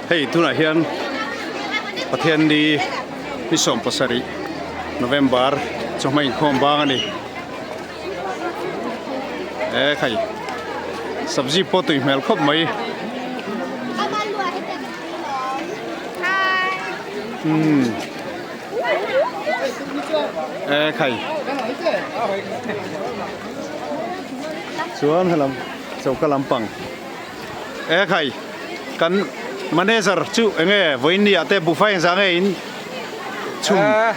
Hei tunah hian Pathianni ni 17 November chawhma inkhawm bang a ni. E khai sabzi pawh tui hmel khawp mai. Umm e khai chuan helam choka lampang. E khai, kan manager chu enge vawiin ni ah te buffet engzah nge in chhum? E,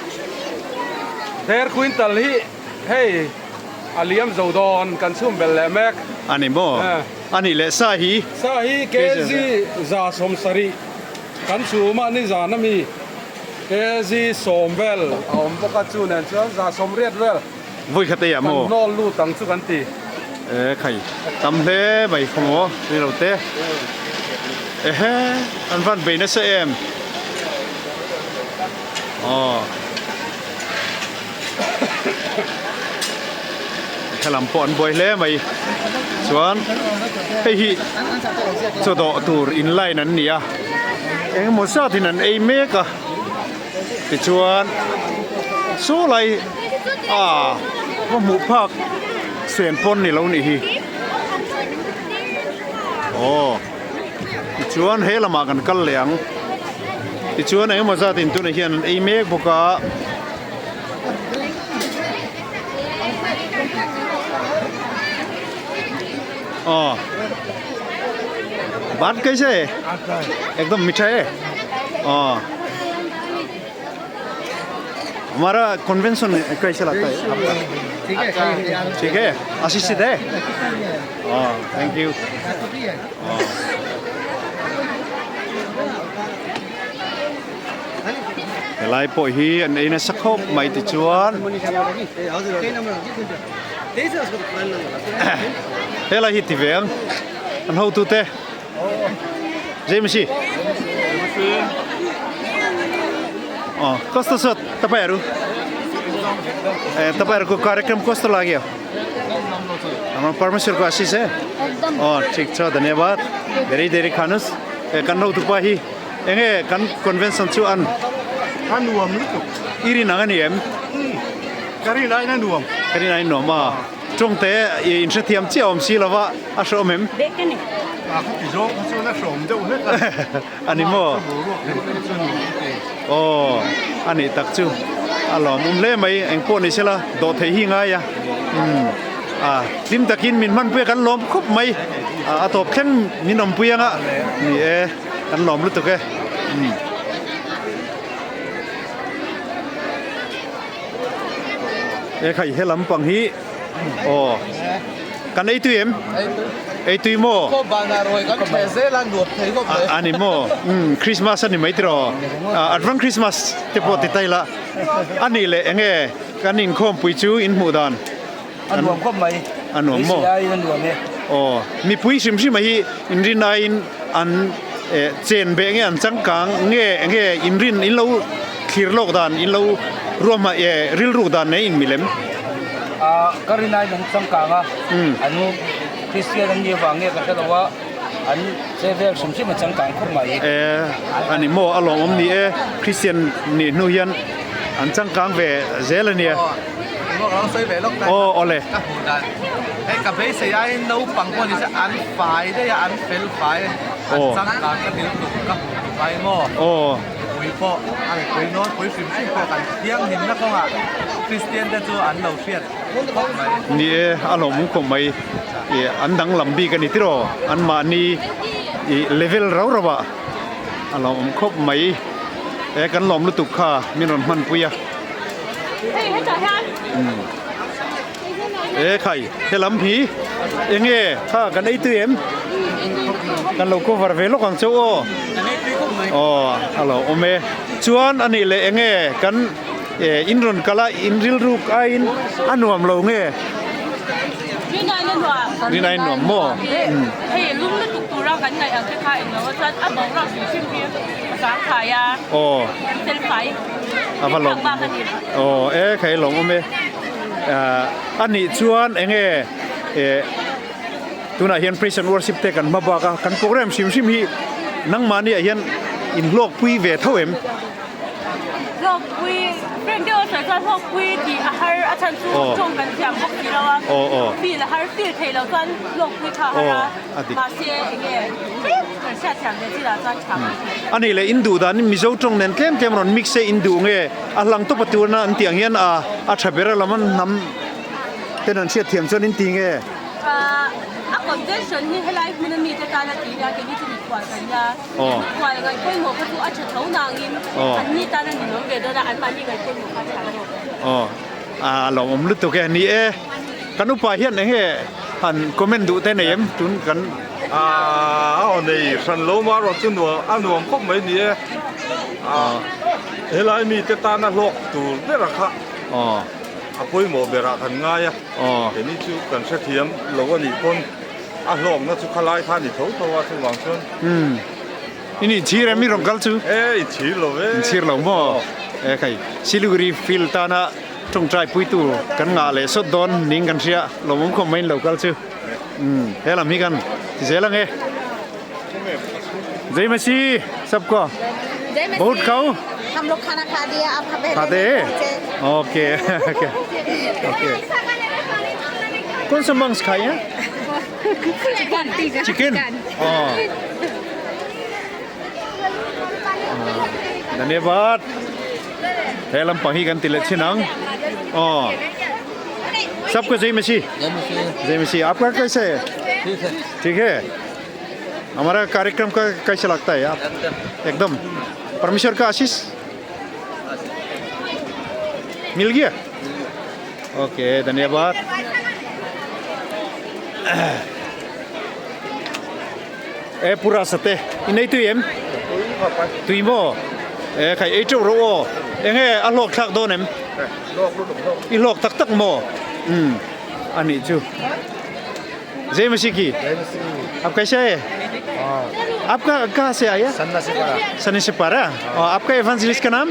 der quintal hi hei a liam zo dawn kan chhum belh leh mek. A ni maw? A nih leh sa hi? Sa hi kg 70 kan chhum a, nizan ami kg 10 vel a awm bawk a, chu nen chuan 180 vel. Vawi khat ei ah maw? Kan hnawl lut ang chu kan ti. E khai, tam hle mai khaw maw ni lo te. Ehe, an van bei nasa em. Aw. Helam pawh an buai hle mai. Chuan hei hi chaw dawh tur in line an ni a. Engemaw zat in an ei mek a. Tichuan saw lai a va hmuh phak sen pawn ni lo nih hi aw tichuan he lamah kan kal leh ang tichuan engemaw zat in tunah hian an ei mek bawk a. Aw baat kaise ekdam mitha hai aw hamara convention kaise lagta hai aapka theek hai asishit hai aw thank you aw helai pawh hi an ei nasa khawp mai tichuan helai hi ti ve ang an hotute James-i aw कस्तो छ तपाईँहरू ए तपाईँहरूको कार्यक्रम कस्तो लाग्यो हाम्रो परमेश्वरको आशिष है अँ ठिक छ धन्यवाद धेरै धेरै खानुहोस् ए kan lo tupa hi enge kan convention chu an A nuam lutuk. I rin ang a ni em? Ka rin aiin a nuam. Ka rin aiin nuam a. Tawngte i inhrethiam chiah awm si lova a hreawm em? A ka ti zawng kha chuan a hreawm deuh hlek a. A ni maw? Ka boruak deuh hlek chu nuam ka ti. Aw, a nih tak chu. A lawmawm hle mai, eng pawh ni sela dawh theih hi ngai a. Umm, a hlim takin min hmanpui a kan lawm khawp mai. A tawp thleng min awmpui anga ni e, kan lawm lutuk e. Umm. E khai he lampang hi aw kan ei tui em ei tui maw a ni maw umm Christmas a ni mai tiraw advance Christmas te pawh ti ta ila a nih leh eng nge kan inkhawmpui chu in hmuh dan a nuam khawp mai a nuam maw aiin a nuam e aw mipui hrim hrim a hi inrin aiin an eh chen beh nge an changkang nge enge inrin in lo thlir lawk dan in lo ruahmah eh rilruk dan nei in milem. Ah ka rin aiin an changkang a an Kristian an nih avang nge ka hre lo a an che vel hrim hrim a changkang khawp mai. Eh ani maw a lawmawm ni e Kristian nih hnu hian an changkang ve zel a nia. Aw awle. Ka hmuh dan hei ka beisei aiin naupang pawh ni se an fai daih a an fel fai an changkang ka ti lutuk ka hmuh tuk ai maw mipui pawh a mipui nawn pui hrim hrim pawh kan thianghlim na kawngah Kristian te chu an lo hriat khawp mai. Ni e a lawmawm khawp mai ih an danglam bik a ni tiraw an mahni ih level rau rau ah a lawmawm khawp mai e kan lawm lutuk kha min rawn hmanpui a. E khai helam hi enge kha kan ei tui em kan lo cover ve lawk ang chauh aw aw a lo awm e chuan a nih leh enge kan in rawn kal a in rilruk aiin a nuam lo nge rin aiin nuam maw aw. A va lawm aw e khai lawm awm e a nih chuan eng nge eh tunah hian praise and worship te kan hma bak a kan program hrim hrim hi. Nangmahni ah hian in hlawkpui ve tho em? Hlawkpui, friend deuh a sawi chuan hlawkpui tih a har a chhan chu tawng kan thiam bawk si lo a, feel a har feel theih loh chuan hlawkpui kha a har a, mahse eng nge tlem kan hriat thiam ve chin ah chuan tha kan ti. A nih leh in duh danin Mizo tawng nen tlem tlem rawn mix se in duh nge a hlang tawp a turna an tih ang hian a a tha ber a lam an hnam ten an hriat thiam chuan in ti nge? A convention hi helai hmun a mite tan a ti nia keini chu mikhual kan nia. Mikhual ngaih pawimawh kha chu a tha tho nangin an ni tan a ninawm ve dawn a, anmahni ngaih pawimawh kha a tha zawk. Aw a lawmawm lutuk e. Ni e, kan upa hian eng nge han comment duh te nei em tun kan. A aw nei hran lo ma erawh chu nuam a nuam khawp mai ni e. Helai mite tana hlawk tur ber a kha a pawimawh berah kan ngai a. Keini chu kan hrethiam lo a nih pawn a hlawkna chu khalai kha a ni tho tho a chuvang chuan. Umm in inchhir em i rawn kal chu? E inchhir lo ve. Inchhir lo maw? E khai Siliguri field tana tawngtai puitu kan ngah leh sawt dawn ning kan hria lawmawm khawp mai in lo kal chu. Umm he lam hi kan ti zel ang e. Jai Masih sabko bahut khao. हम लोग खाना खा दिया अब हमें खाते okay okay okay कौन सा मांस खाए हैं चिकन चिकन धन्यवाद he lampang hi kan ti leh chin ang aw सबको जय मसीह जय मसीह आपका कैसे है ठीक है हमारा कार्यक्रम का कैसा लगता है आप एकदम परमेश्वर का आशीष मिल गया ओके धन्यवाद e pura sate inei tui em tui maw e khai ei teuh rawh aw enge a hlawk thlak dawn em i hlawk tak tak maw umm a nih chu Jai Masih ki aap kaise hai aapka kahan se aaya Sanna se para aapka evangelist ka naam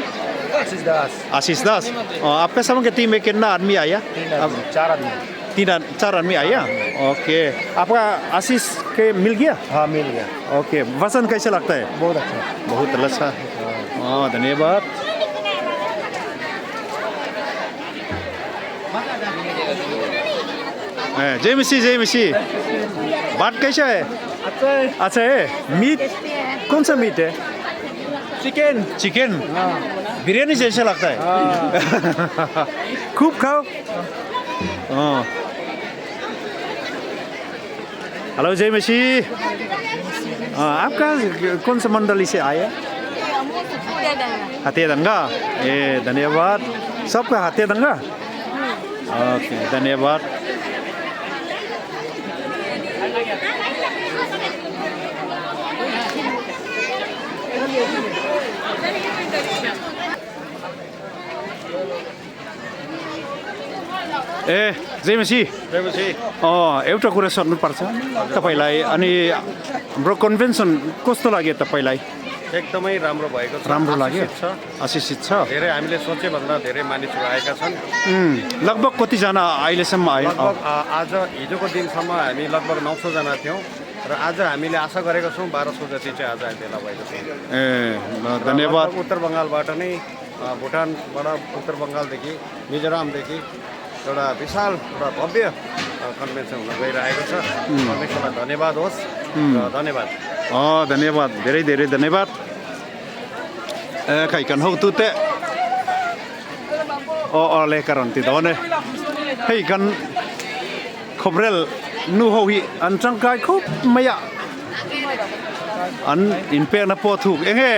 Ashish Das Ashish Das aapka samang team mein kitna aadmi aaya चार आदमी तीन चार आदमी आया okay आपका आशीष के मिल गया हाँ मिल गया ओके वसंत कैसे लगता है बहुत अच्छा बहुत अच्छा हाँ धन्यवाद जय मसीह जय मसीह बात कैसा है अच्छा है अच्छा है मीट कौन सा मीट है चिकन चिकन बिरयानी जैसा लगता है हाँ। खूब खाओ हाँ हेलो जय मसीह हाँ, आपका कौन सा मंडली से आया हाथे दंगा ए धन्यवाद सबका हाथे दंगा ओके धन्यवाद ए जय मसी अँ एउटा कुरा सोध्नुपर्छ तपाईँलाई अनि हाम्रो कन्भेन्सन कस्तो लाग्यो तपाईँलाई एकदमै राम्रो भएको छ राम्रो लाग्यो आशिषित छ आशिषित छ धेरै हामीले सोचेभन्दा धेरै मानिसहरू आएका छन् लगभग कतिजना अहिलेसम्म आयो लगभग आज हिजोको दिनसम्म हामी लगभग नौ सौजना थियौँ र आज हामीले आशा गरेका छौँ बाह्र सौ जति चाहिँ आज हामी भेला भएको छौँ ए ल धन्यवाद लगभग उत्तर बङ्गालबाट नै भुटानबाट उत्तर बङ्गालदेखि मिजोरामदेखि एउटा विशाल र भव्य कन्भेन्सन हुन गइरहेको छ परमेश्वरलाई धन्यवाद होस् र धन्यवाद अँ धन्यवाद धेरै धेरै धन्यवाद ए खै kan hotu te o o le karon ti dawn e hei kan khawprel nu ho hi an tangkai khawp mai a an inpekna pawh thuk eng nge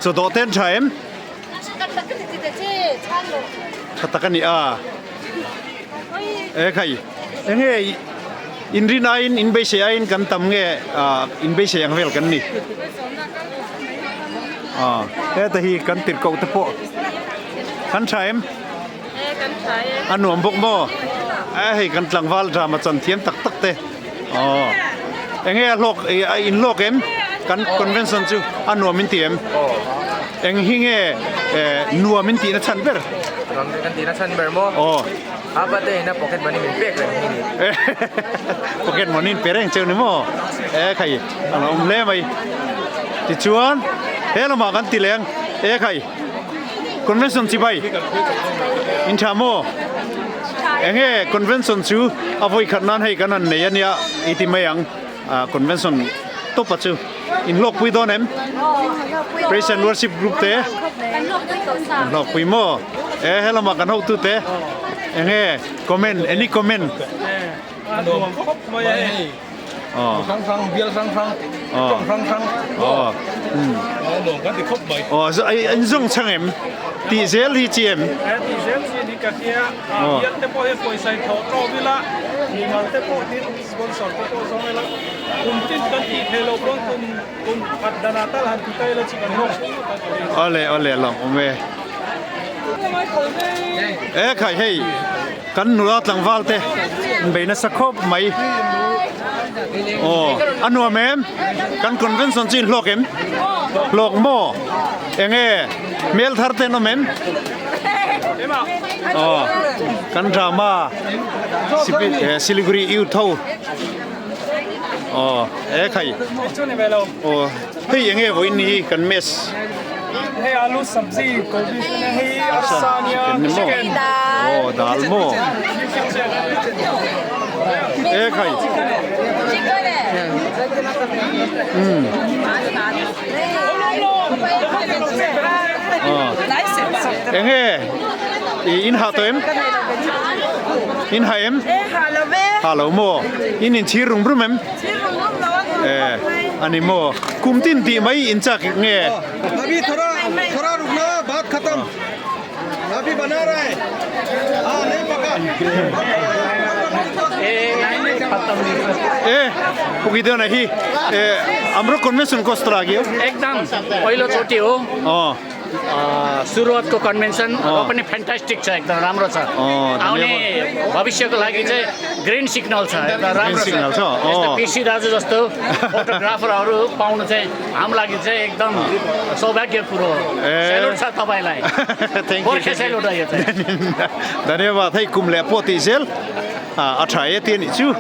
chaw dawh te an tha em Tha tak a ni a. E khai eng nge in rin aiin in beisei aiin kan tam nge ah in beisei ang vel kan ni. Ah heta hi kan tirhkoh te pawh kan tha em? A nuam bawk maw? A hei kan tlangval drama chan thiam tak tak te. Aw eng nge a hlawk a in hlawk em? Kan convention chu a nuam in ti em? Eng hi nge nuam in tihna chhan ber? Nuam kan tihna chhan ber maw? Aw. A pate ina pocket money min pek reng hi ni. Pocket money in pe reng cheu ni maw? E khai a lo awm hle mai. Tichuan he lamah kan ti leng e khai convention chibai in tha maw? Enge convention chu a vawi khat nan hei kan han nei ania i ti mai ang convention tawpa chu in hlawkpui dawn em? Praise and worship group te in hlawkpui maw? E he lamah kan hotu te enge comment any comment? A nuam khawp mai a hei. Mi hrang hrang, bial hrang hrang, tawng hrang hrang. A nuam kan ti khawp mai. Aw, in zawng chhang em? Tih zel hi chi em? Tih zel chi ni ka hria. Bial te pawh hi pawisa in thawh ṭawm ila, mimal te pawh tin sponsor te pawh zawng ila, kum tin kan tih theih loh pawn kum kum khat danah tal han ti ta ila chu kan hlawk pui ngawt ang ka ring. Awle, awle, lawmawm e. E khai hei. Kan nula tlangval te an bei nasa khawp mai. Aw, a nuam em? Kan convention chu inhlawk em? Hlawk maw? Enge hmel thar te an awm em? Aw, kan drama Siliguri youth ho. Aw, e khai. Aw, hei enge vawiin hi kan mess. Hei alu sabzi gobi hei arsa nia chicken. Aw dal maw. E khai. Enge in ha tawh em? In ha em? Ha lo maw? In inchhir rum rum em? Eh, ani maw? Kum tin tih mai in chak nge? Abhi thora thora rukna baat khatam. Abhi bana raha hai. Ha nahi paka. Eh, पुगिदेन hi. Eh, हाम्रो convention कस्तो लाग्यो? एकदम पहिलोचोटि हो। अँ। सुरुवातको कन्भेन्सन र पनि फ्यान्टास्टिक छ, एकदम राम्रो छ। आउने भविष्यको लागि चाहिँ ग्रिन सिग्नल छ, एकदम राम्रो सिग्नल छ। यस्तो पिसी दाजु जस्तो फोटोग्राफरहरू पाउनु चाहिँ हाम्रो लागि चाहिँ एकदम सौभाग्य कुरो हो। सेल्युट छ तपाईँलाई। गोर्खे सेल्युट हो यो चाहिँ। धन्यवाद है कुमले पोती cell a tha e ti ni chu.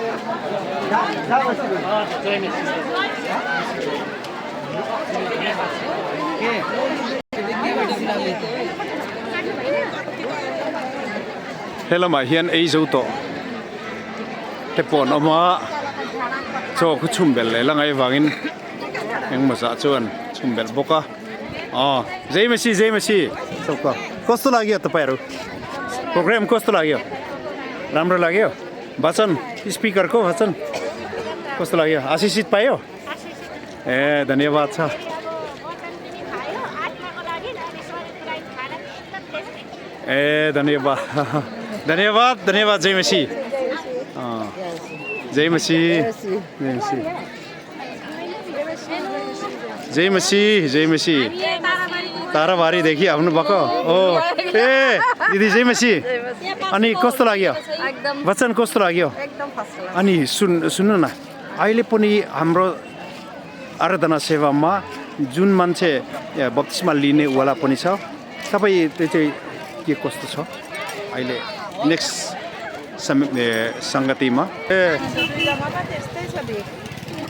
Helamah hian ei zo tawh te pawh an awm a, chaw khu chhum belh leh la ngai vangin engmaw zah chuan chhum belh bawk a, aw zei masi zei masi kasto लाग्यो तपाईँहरू प्रोग्राम कस्तो लाग्यो राम्रो लाग्यो वचन स्पिकरको वचन कस्तो लाग्यो आशिषित पायो ए धन्यवाद छ। ए धन्यवाद धन्यवाद धन्यवाद जय मसी जय मसी जय मसी जय मसी जय मसी ताराबारीदेखि आउनुभएको ओ ए दिदी जय मसी। अनि कस्तो लाग्यो वचन कस्तो लाग्यो? अनि सुन्नु न, अहिले पनि हाम्रो आराधना सेवामा जुन मान्छे बप्तिस्मा लिनेवाला पनि छ, तपाईँ त्यो चाहिँ के कस्तो छ अहिले नेक्स्ट सङ्गतिमा? ए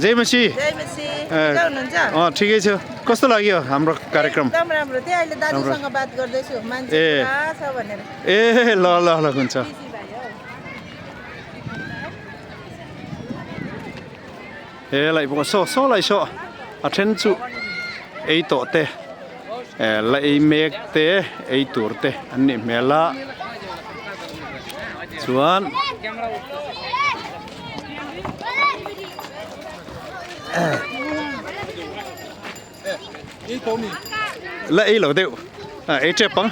जय मसी। ठिकै छ। कस्तो लाग्यो हाम्रो कार्यक्रम? ए ए ल ल ल हुन्छ। He lai pawh saw saw lai saw a then chu ei tawh te la ei mek te ei tur te an nih hmel a chuan la ei lo deuh ei tep ang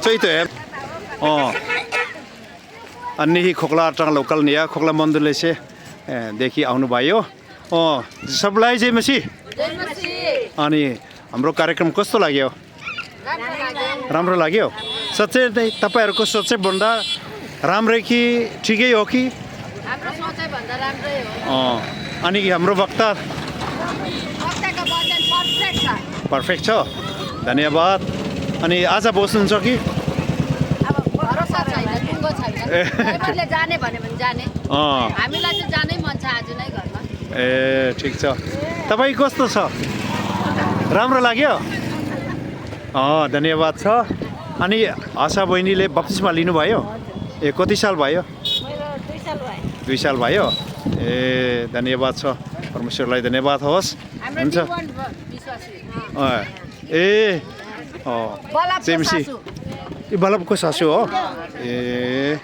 chawi tawh em aw. Anni hi khokla atang local nia khokla mandir le se देखि आउनु भयो। सबलाई जय मसी। अनि हाम्रो कार्यक्रम कस्तो लाग्यो? राम्रो लाग्यो। साँच्चै नै तपाईँहरूको सोचेभन्दा राम्रै कि ठिकै हो कि? अनि हाम्रो वक्ता पर्फेक्ट छ। धन्यवाद। अनि आज बस्नुहुन्छ कि? जाने भन्यो भने जाने, हामीलाई चाहिँ जानै मन छ आज नै घरमा। ए ठिक छ। तपाईँ कस्तो छ? राम्रो लाग्यो? धन्यवाद छ। अनि आशा बहिनीले बप्तिस्मा लिनुभयो? ए कति साल भयो? 2 साल भयो। ए धन्यवाद छ, परमेश्वरलाई धन्यवाद होस्। हुन्छ। ए जेम्सी ए बल्लभको सासू हो? ए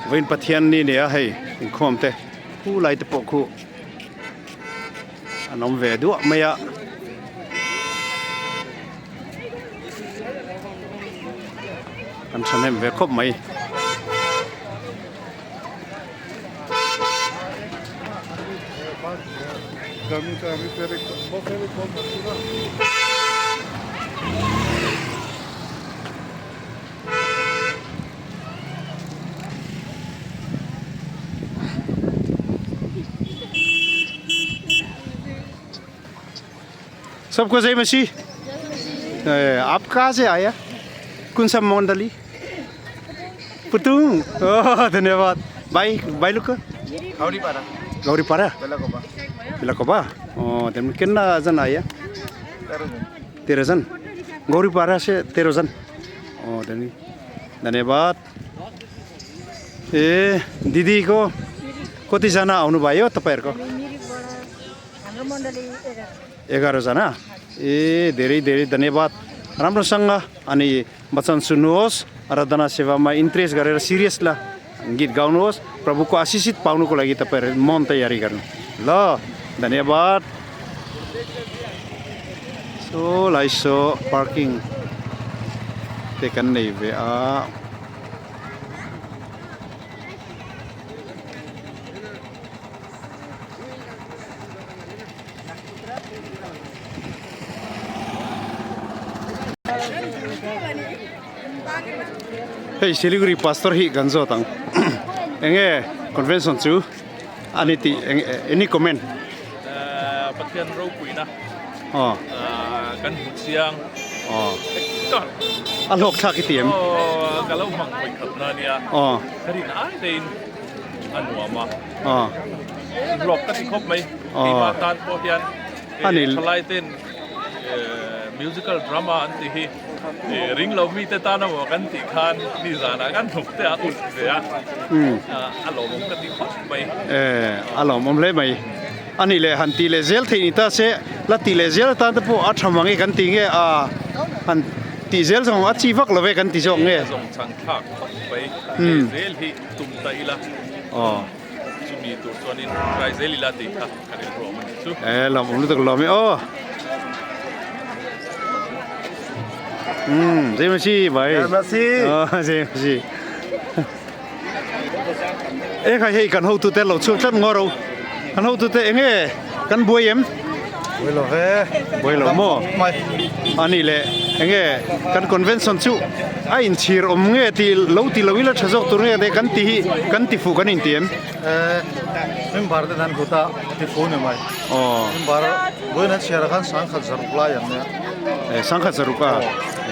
Vain Pathian ni nia hei inkhawm te khu lai te pawh khu an awm ve duah mai a. An thahnem ve khawp mai. सबको जय मसीह। आप कहाँ से आया? कौन सा मंडली? पुतुङ। ओह धन्यवाद। भाइ भाइ लोग गौरीपारा। गौरीपारा बेलाकोबा। बेलाकोबा। धन्यवाद। कितना जन आया? 13 जन। गौरीपारा से 13 जन। धन्यवाद। ए दिदीको कतिजना आउनुभयो तपाईँहरूको? 11 जना। ए धेरै धेरै धन्यवाद। राम्रोसँग अनि वचन सुन्नुहोस्, आराधना सेवामा इन्ट्रेस्ट गरेर सिरियसली गीत गाउनुहोस्, प्रभुको आशिषित पाउनुको लागि तपाईँहरू मन तयारी गर्नु। ल धन्यवाद। सो लाइसो parking te kan nei ve a. Hei Siliguri pastor hi kan zo tang enge convention chu ani ti any comment? Pathian ro puina kan hmu chiang a hlawk thlak i ti em? Ka lo hmang pawih khat na nia. Ka rin ai tein a nuam a. Hlawk ka ti khawp mai. Keimah tan pawh hian thalai ten musical drama an ti hi ring lo mi te tan emaw kan tih khan ni zanah kan thawk te a ulh ve a. A lawmawm ka ti khawp mai. A lawmawm hle mai. Ani leh han tih leh zel theih ni ta se, la tih leh zel atan te pawh a tha mang e kan ti nge a, han tih zel zawng a chi vak lo ve kan ti zawk nge. A zawng chhan thlak khawp mai, leh zel hi tum ta ila, chumi tur chuanin try zel ila tih kha ka rilru awm a nih chu. E lawm awm lutuk lawm e aw. Jai Masih bhai. Jai Masih. Jai Masih. E khai hei kan hotu te lo chhuak tlat ngaw ro. Kan hotu te enge kan buai em? Buai lo ve. Buai lo maw? Ani le enge kan convention chu a inchhir awm nge ti lo ti lo ila tha zawk tur nge te kan ti hi kan ti fuh kan inti em? Member te dan huta ti fu ni mai. Member buai nan chhiar khan sangkhat zaruk lai an nia. Sangkhat zaruk a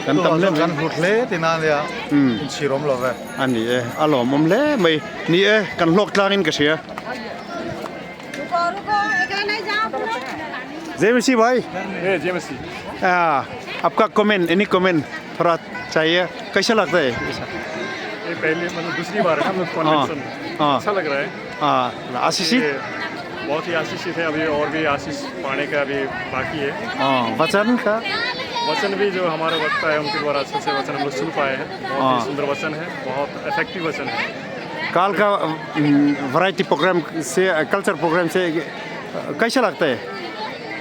kan tam hle mai. Kan hlut hle ti na nia inchhir awm lo ve. A ni e, a lawmawm hle mai. Ni e, kan hlawk tlangin ka hria. Jai Masih bhai. Hey, Jai Masih. Aapka comment, any comment thoda chahiye, kaisa lagta hai? ये पहली मतलब दूसरी बार है हम लोग कन्वेंशन, अच्छा लग रहा है। आशीषित? बहुत ही आशीषित है, अभी और भी आशीष पाने का अभी बाकी है। वचन का? वचन भी जो हमारा वक्ता है उनके द्वारा अच्छे से वचन हम लोग सुन पाए हैं। बहुत ही सुंदर वचन है, बहुत इफेक्टिव वचन है। काल का वैरायटी प्रोग्राम से, कल्चर प्रोग्राम से कैसा लगता है?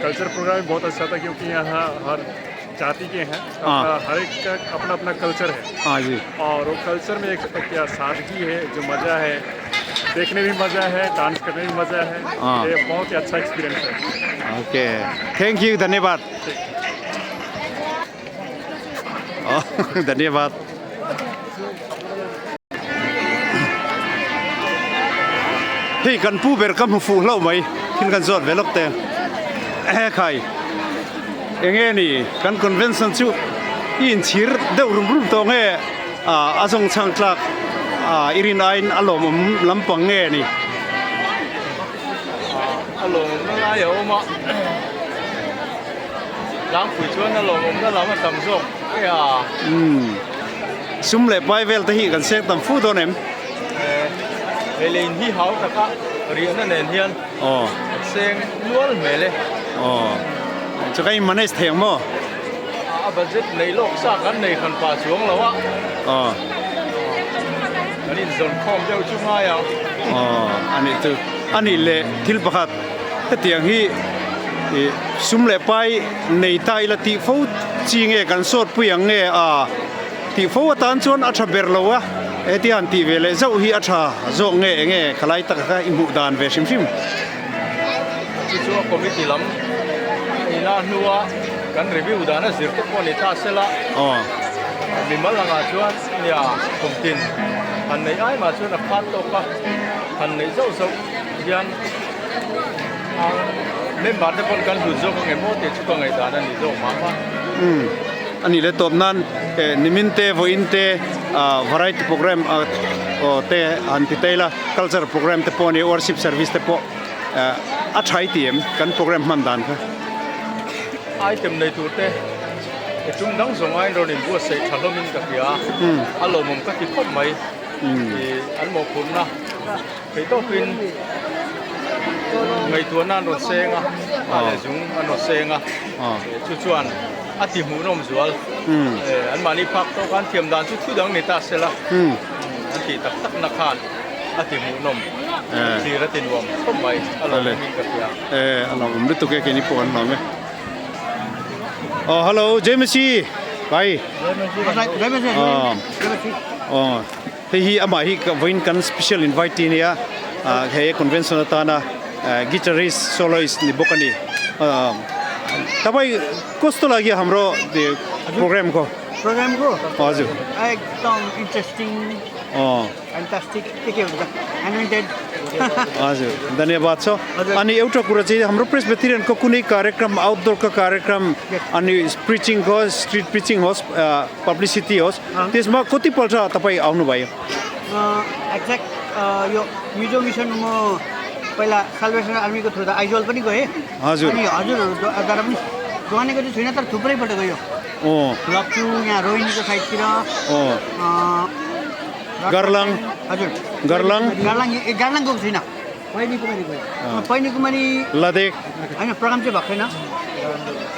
कल्चर प्रोग्राम बहुत अच्छा था क्योंकि यहाँ हर जाति के हैं, हर एक का अपना अपना कल्चर है। हाँ जी। और वो कल्चर में एक क्या सादगी है, जो मज़ा है, देखने भी मज़ा है, डांस करने भी मज़ा है। ये बहुत ही अच्छा एक्सपीरियंस है। Okay, thank you, धन्यवाद। धन्यवाद। Hei kan pu ber ka hmu fuh hlauh mai thil kan zawt ve lawk te. Ehe khai enge ni kan convention chu i inchhir deuh rum rum tawh nge a zawng chhang tlak i rin aiin a lawmawm lampang nge ni. A lawmawmna lai a awm a, tlangpui chuan a lawmawmna lam a tam zawk e a. Umm sum leh pai vel te hi kan seng tam fu dawn em? Hei lei in hi hau taka riahna nen hian seng nual hmel e. Aw chu ka in manage thei ang maw? A budget nei lawk sa kan nei hran pah chuang lo a. Aw. Kan in zawn khawm deuh chu ngai ang. Aw anih chu anih leh thil pakhat hetiang hi ih sum leh pai nei ta ila tih fo chi nge kan sawt pui ang nge a tih fo atan chuan a tha ber lo a hetia han tih ve leh zauh hi a tha zawk nge enge khalai taka kha i hmuh dan ve hrim hrim. Chu chu a committee lam ina hnua kan review dan a zir te pawh ni ta sela. Aw. Mimal angah chuan Nia, kum tin han neih ai mah chuan a khat tawk a, han neih zauh zauh hian a member te pawn kan hlut zawk ang em aw tih chu ka ngaihdan a ni zawk mah mah. Umm, a nih leh tawp nan nimin te vawiin te variety program aw te han ti tail a, culture program te pawh a nia, worship service te pawh a tha i ti em kan program hman dan kha? Item nei tur te. He tum dang zawng aiin rawn inbuatsaih tha hlawmin ka hria a, a lawmawm ka ti khawp mai. Ih an mawhphurhna theih tawpin ngaihtuahna an rawn seng a, a leh zung an rawn seng a, chu chuan a ti hmuhnawm zual. Anmahni phak tawk a an thiam dan chu thu dang ni ta sela, an tih tak tak na khan a ti hmuhnawm, thlir a ti nuam khawp mai, a lawmawmin ka hria. A lawmawm lutuk e, keini pawh an lawm e. Oh hello James Pai. Oh. Oh. Hei hi amah hi vawiin kan special invitee nia he convention atana guitarist soloist ni bawk a ni. Tapai kosto lagi hamro program ko. Program ko? हजुर एकदम interesting fantastic के के हुन्छ anointed हजुर धन्यवाद छ अनि एउटा कुरा चाहिँ हाम्रो प्रेसबेटेरियनको कुनै कार्यक्रम आउटडोरको कार्यक्रम अनि प्रिचिङ होस् स्ट्रिट प्रिचिङ होस् पब्लिसिटी होस् त्यसमा कतिपल्ट तपाईँ आउनुभयो एक्ज्याक्ट यो मिजो मिसन म पहिला साल्भेसन आर्मीको थ्रु त आइजोल पनि गएँ हजुर। अनि हजुरहरूद्वारा पनि जानेको चाहिँ छुइनँ तर थुप्रैपल्ट गयो लप्चू यहाँ रोहिणीको साइडतिर गर्लङ हजुर गर्लङ गर्लङ ए गर्लङ गएको छुइनँ पैनी कुमारी गयो पैनी कुमारी लदेक होइन प्रोग्राम चाहिँ भएको छैन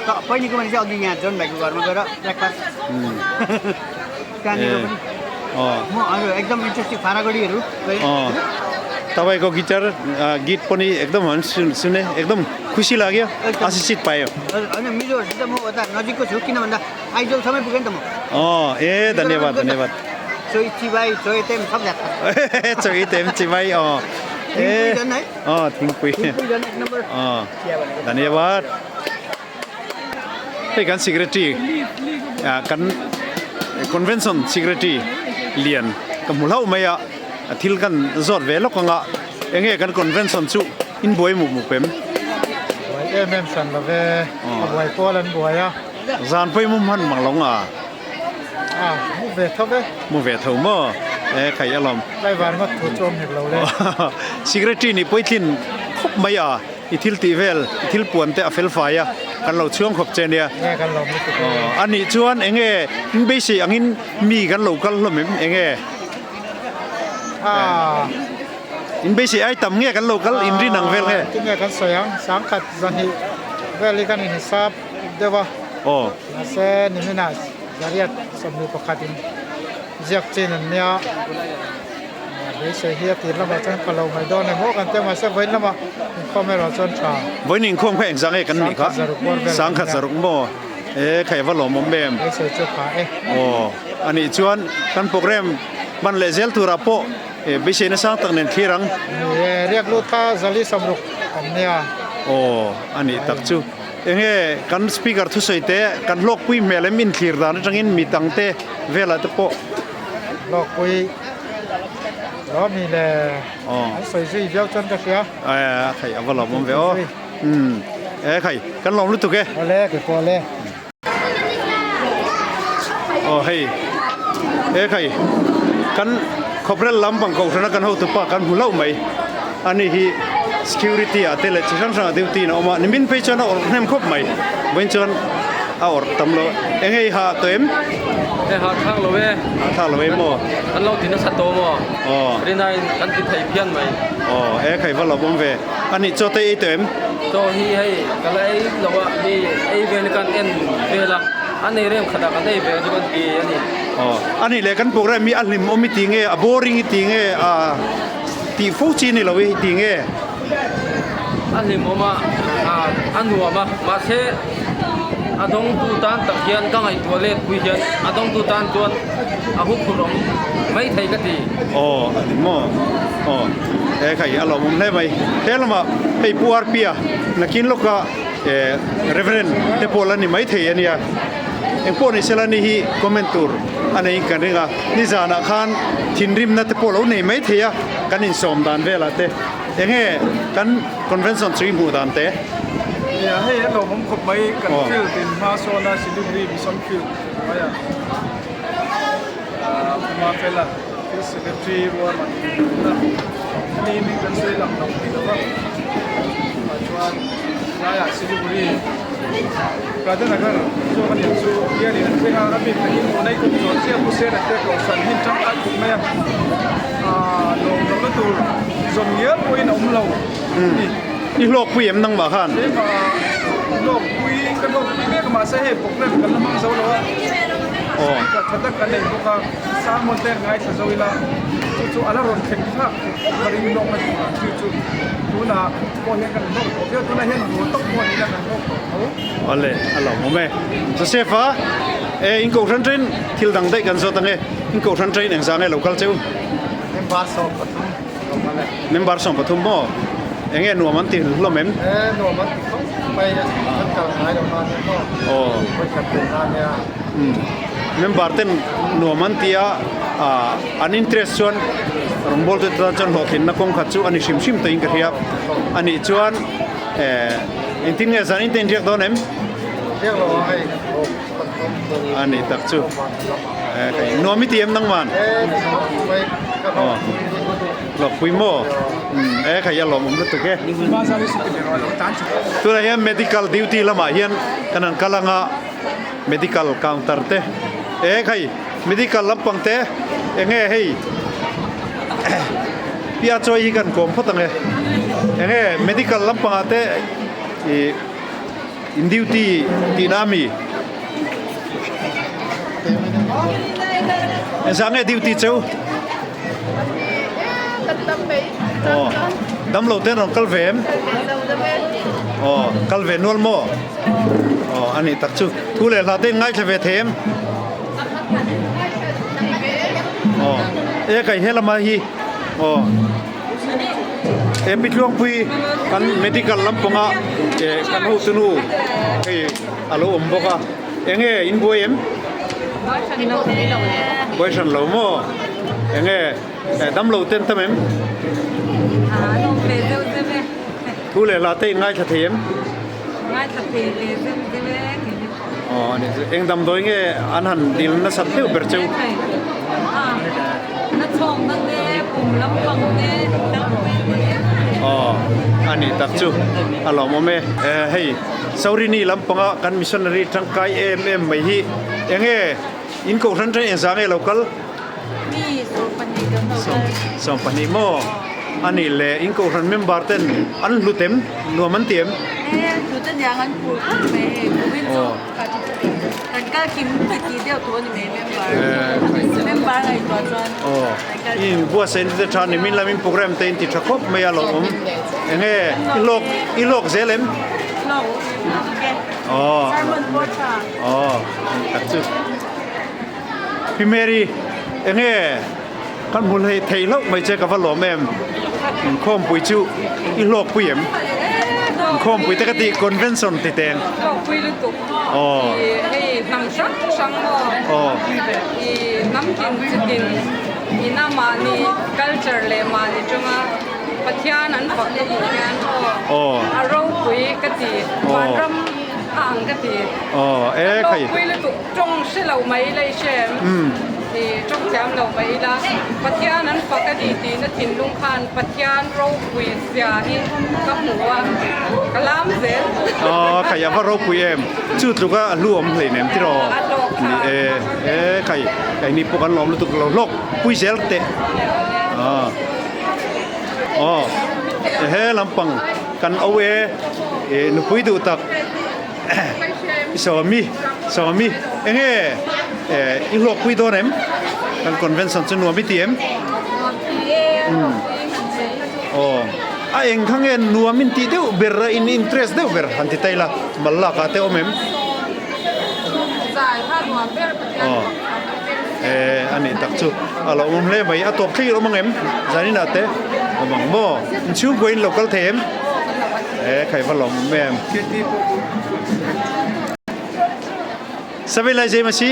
त पैनी कुमारी चाहिँ अघि यहाँ जोन भाइको घरमा गएर ब्रेकफास्ट त्यहाँनिर पनि म हजुर एकदम इन्ट्रेस्टिङ फारागढीहरू गएँ तपाईँको गिटार गीत पनि एकदम सुने एकदम खुसी लाग्यो आशिषित पायो हजुर होइन मिजोहरूसित म उता नजिकको छु किन भन्दा आइजोलसम्मै पुगेँ नि त म अँ ए धन्यवाद धन्यवाद चोइ चिबाई चोइ तेम सब चोइ तेम चिबाई अँ ए अँ थिङपुई अँ धन्यवाद hei kan secretary kan convention secretary lian ka hmu hlauh mai a thil kan zawt ve lawk anga enge kan convention chu in buai mup mup em buai em em hran lo ve a buai pawl an buai a zan pawh i mu hman mang lo nga a mu ve tho ve mu ve tho maw e khai alawm tlaivar ngawt thu chu awm hek lo le secretary nih pawh i tlin khawp mai a I thil tih vel, i thil puan te a fel fai a, kan lo chhuang khawp che nia. Nge kan lo hmu tuk e. A nih chuan enge in beisei angin mi kan lo kal hlawm em enge? Ah. In beisei ai tam nge kan lo kal in rin ang vel nge? Tinge kan sawi ang, sangkhat zahnih vel hi kan inhisap deuh a. Aw. Mahse niminah zariat 21 in ziak chin an nia. Beisei hi a tir lamah chuan ka lo mai dawn em aw kan tia mahse vawiin lamah inkhawm erawh chuan tha. Vawiin inkhawm kha engzah nge kan nih kha? Sangkhat zaruk maw? E khai va lawmawm em? Beisei chu pha e. Aw anih chuan kan program hman leh zel turah pawh beisei na sang tak nen thlir ang. Ni e, riak lut kha zali samruk kan nia. Aw anih tak chu. Enge kan speaker thusawi te kan hlawkpui hmel em inthlir dan atangin mi tangte velah te pawh. Hlawkpui. Aw mi le an sawi zui viau chuan ka hria. A khai a va lawm awm ve aw. Umm e khai kan lawm lutuk e. Awle ke pawh le. Aw hei e khai kan khawprel lampang kohhrana kan hotu pa kan hmu hlauh mai ani hi security ah te leh chi hrang hrang ah duty in a awm a nimin phei chuan a awrh hnem khawp mai vawiin chuan a awrh tam lo eng hei ha tawh em? E ha thak lo e. Ha thak lo e maw? Kan lo ti nasa tawh maw? Aw. Rinain kan ti thei phian mai. Aw e khai va lo awm ve. Ani chaw te ei tawh em? Chaw hi hei ka la ei lo a, mi ei vel hi kan en vel a, an ei rem khatah kan ei ve chu kan ti a ni. Aw, ani leh kan program hi a hlim awm i ti nge, a boring i ti nge, a tih fo chi ni lo i ti nge? A hlim awm a, a nuam a, mahse a dawngtu tan tak hian ka ngaihtuah let pui hian a dawngtu tan chuan a huphurh awm maithei ka ti. Aw a ni maw? Aw he khai a lawmawm hle mai. He lamah hei Pu Arpia nakin lawka eh Reverend te pawh la ni maithei a nia. Engpawh ni sela ni hi comment tur a neiin kan ring a. Nizanah khan thinrimna te pawh lo nei maithei a kan insawm dan velah te. Enge kan convention chu i hmuh dan te? Nia hei a lawmawm khawp mai kan field in hma sawn a Siliguri Mission Field hnuaiah Puma Fela Field Secretary rualman a ni hming kan sawi lang lo thei lo va chuan tlaiah Siliguri Radhanagar zawk a nih chu hianin an thleng a a bik takin tuna i kawp zawh chiah Pu Sena te kohhran hi an tangkai khawp mai a lawm lohna tur zawn ngial pawhin a awm lo a ni. I hlawkpui em nangmah khan? Keimah hlawkpui ka hlawkpui mek a mahse hei program kan la hmang zo lo a speaker tha tak kan nei bawk a sermon te an ngaithla zo ila chu chu a la rawn thleng thlak khawp ka ring hlawkna tur ang chi chu tunah pawh hian kan hlawk tawh viau tunah hian haw tawk pawh nila kan hlawk tawh tho. Awle a lawmawm e. Joseph a e in kohhran train thil dang daih kan zawt ang e in kohhran train engzah nge lo kal cheu? Member 13 lo kal e. Member 13 maw? Enge nuam an ti hlawm em? E nuam an ti khawp mai an kal ngai lo na nia maw? Aw. Vawikhat ve na nia. Umm member ten nuam an ti a an interest chuan rawngbawltu te tan chuan hlawhtlinna kawng khat chu a ni hrim hrim tawhin ka hria. A nih chuan eh engtin nge zan in te inriak dawn em? Riak lo a hei kan awm A nih tak chu. Nuam i ti em nangman? E ni khawp mai ka hlawkpui ni. Hlawkpui maw? E khai a lawmawm lutuk e. Tunah hian medical duty lamah hian kan han kal anga medical counter te e khai medical lampang te enge hei pia chawi hi kan kawm phawt ang e. Enge medical lampangah te ih In duty tihna a mi? Engzah nge duty cheu? Aw, damlo ten rawn kal ve em? Aw, kal ve nual maw? Aw, a nih tak chu. Thu leh hla te in ngaithla ve thei em? Aw, e kai he lama hi. Aw. He pi tluangpui kan medical lampanga eh kan hotu nu hei a lo awm bawk a enge in buai em? Buai hran lo maw? Enge damlo ten tam em? Thu leh hla te in ngaithla thei em? Aw a ni chu eng damdawi nge an han dil nasat deuh ber cheu? Aw a ni tak chu a lawmawm e. Hei Saurini lampanga kan missionary tangkai em em mai hi enge in kohhran atang engzah nge lo kal? 12 maw? A nih leh in kohhran member ten an hlut em? Nuam an ti em? E hlut a niang an phur khawp mai hei kumin chu kan kal kim ti ti deuh tawh a ni mai member member ngaihtuah chuan aw i buatsaih te tha ni min lamin program te in ti tha khawp mai a lo awm enge i hlawk i hlawk zel em? Hlawk e sermon pawh tha aw tak chu. Pi Mary, enge kan hmu hlei thei hlauh mai che ka va lawm em? Inkhawmpui chu i hlawkpui em? Inkhawmpui te ka tih convention ti teng. Hlawkpui lutuk. Aw. Hei hnam hrang hrang maw? Aw. I hnam kin chitin i. ina mahni culture leh mahni tawnga Pathian an fak ka hmuh hian aw a ropui ka ti, vanram a ang ka ti. Ka hlawkpui lutuk tawng hre lo mai ila i hre em? I tawng thiam lo mai ila Pathian an fak a ni tihna thinlung khan Pathian ropui zia hi ka hmu a, ka lam zel. Aw khai a va ropui em, chu tluka a hlu awm hleinem tiraw? Ni e, e khai keini pawh kan lawm lutuk lo hlawk pui zel teh. Aw aw he lampang kan o e, e nupui duh tak Sawmi Sawmi enge e i hlawk pui dawn em? Kan convention chu nuam i ti em? Aw a eng kha nge nuam in tih deuh ber a in interest deuh ber han ti ta ila mal lak ah te awm em? Aw e a nih tak chu a lo awm hle mai a tawp thleng in awm ang em? Zanin ah te awm ang maw? Inchhungkua in lo kal thei em? E khai va lawm awm em? सबैलाई जय मसी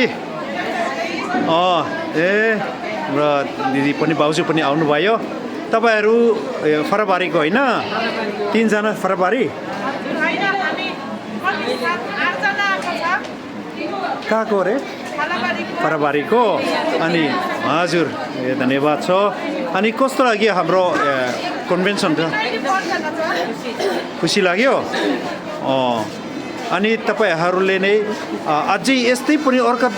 अँ ए र दिदी पनि भाउजू पनि आउनुभयो तपाईँहरू फरबारीको होइन तिनजना फरबारी कहाँको अरे फरबारीको अनि हजुर ए धन्यवाद छ अनि कस्तो लाग्यो हाम्रो कन्भेन्सन खुसी लाग्यो अँ अनि तपाईँहरूले नै अझै यस्तै पनि अर्का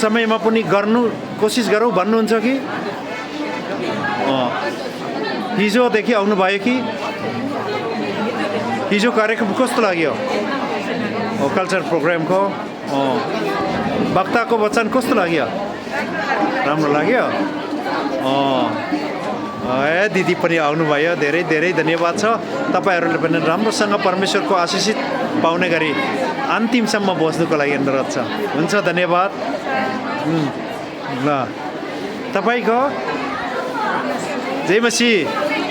समयमा पनि गर्नु कोसिस गरौँ भन्नुहुन्छ कि हिजोदेखि आउनुभयो कि हिजो कार्यक्रम कस्तो लाग्यो कल्चर प्रोग्रामको वक्ताको वचन कस्तो लाग्यो राम्रो लाग्यो ए दिदी पनि आउनुभयो धेरै धेरै धन्यवाद छ तपाईँहरूले पनि राम्रोसँग परमेश्वरको आशिषित पाउने गरी अन्तिमसम्म बस्नुको लागि अनुरोध छ हुन्छ धन्यवाद ल तपाईँको जय मसी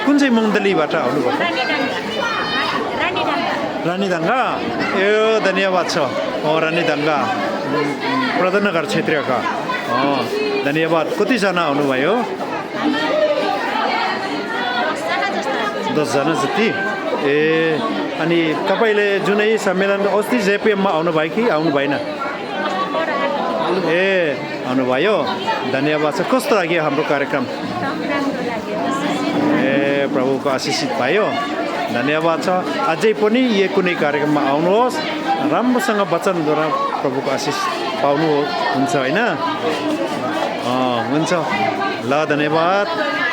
कुन चाहिँ मण्डलीबाट आउनुभएको रानीढाङ्गा ए धन्यवाद छ रानीढाङ्गा प्रधाननगर क्षेत्रका धन्यवाद कतिजना आउनुभयो 10जना जति ए अनि तपाईँले जुनै सम्मेलन अस्ति जेपिएममा आउनुभयो कि आउनु भएन ए आउनुभयो धन्यवाद छ कस्तो लाग्यो हाम्रो कार्यक्रम ए प्रभुको आशिषित भयो धन्यवाद छ अझै पनि यो कुनै कार्यक्रममा आउनुहोस् राम्रोसँग वचनद्वारा प्रभुको आशिष पाउनु हुन्छ होइन हुन्छ ल धन्यवाद।